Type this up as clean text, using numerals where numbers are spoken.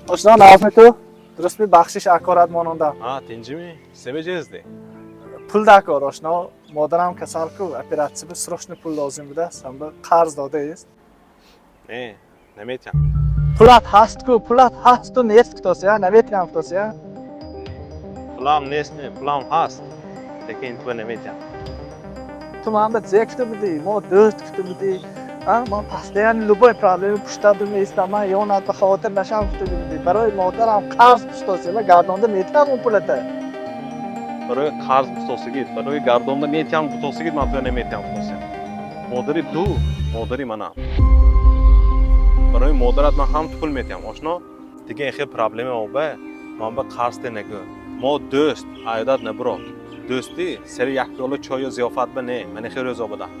Ошно, нағзми ту? Дурустми, бахшиш, акорат мононда. А, тинҷими? Семеҷезди? Пул дакор, ошно. Модарам касал ку, оператсия, срочно пул лозим будааст. Ҳамба қарз додаист. Не, наметиҳам. Пулат ҳаст ку, пулат ҳасту нест кутоси, а? Наметиҳам кутоси, а? Пулам нест, не, пулам ҳаст, лекин ту наметиҳам. Ту ман ба зе кута будӣ, мо дӯст кута будӣ. А, ман постоянно любой проблема пуштаду меистам, ман ёнат ба хавотир нашам кута будӣ. Барои модарам қарз пуштоси, ман гардонда метиҳам он пулата. Барои қарз бутосигит, барои гардонда метиҳам бутосигит, ман туя наметиҳам бутосиям. Модари ту модари манам. Барои модарат ман ҳам пул метиҳам, ошно. Дига ин хел проблема оба ман ба қарз те нагӯ. Мо дӯст, аёдат набурод. Дӯстӣ сари як пиёла чой ё зиёфат ба не, мани хел рӯзо ба даҳ.